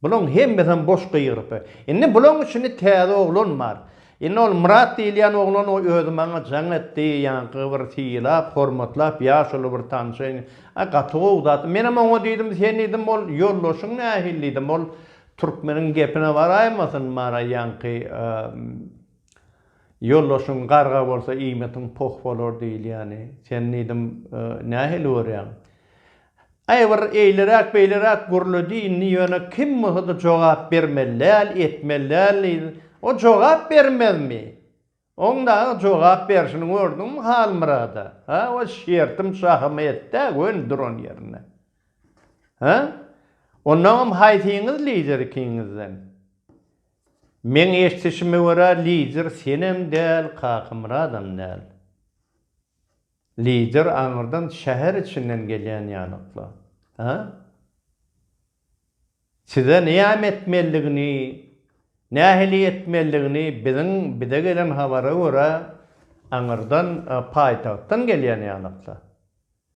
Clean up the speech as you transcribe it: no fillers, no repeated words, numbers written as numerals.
Bulaň hemmesem boş gygyryp. Indi bulaň içinde täze oglan bar. Indi ol Myrat diýilýän oglan o özi maňa jaň etdi, ýaňky bir sylap, hormatlap ýaşuly bir tanşy. Aý gaty gowy zat. Menem oňa diýdim, sen diýdim ol ýoldaşyň nähili diýdim, ol türkmeniň gepine baraýmasyn mara ýaňky ýoldaşyň garga bolsa iýmetiň poh bolar diýilýäni. Sen diýdim nähili görýäň? Aý bir eýleräk-beýleräk gürledi indi ýöne kim bolsa-da jogap bermeli däl, etmeli däl diýdi. O jogap bermezmi? Oň dagy jogap berşini gördüňmi Halmyrada? Ha, o şertim şahymy etd-ä göni duran ýerinde. Ha? Ondaňam haýsyňyz lider ikiňizden? Meň eşdişime görä lider senem däl, Kakymyradam däl. Lider aňyrdan şäher içinden gelýän ýalykla. A? Size näme etmelidigini, nähili etmelidigini biziň bize gelen habara görä aňyrdan paýtagtdan gelýän ýalykla.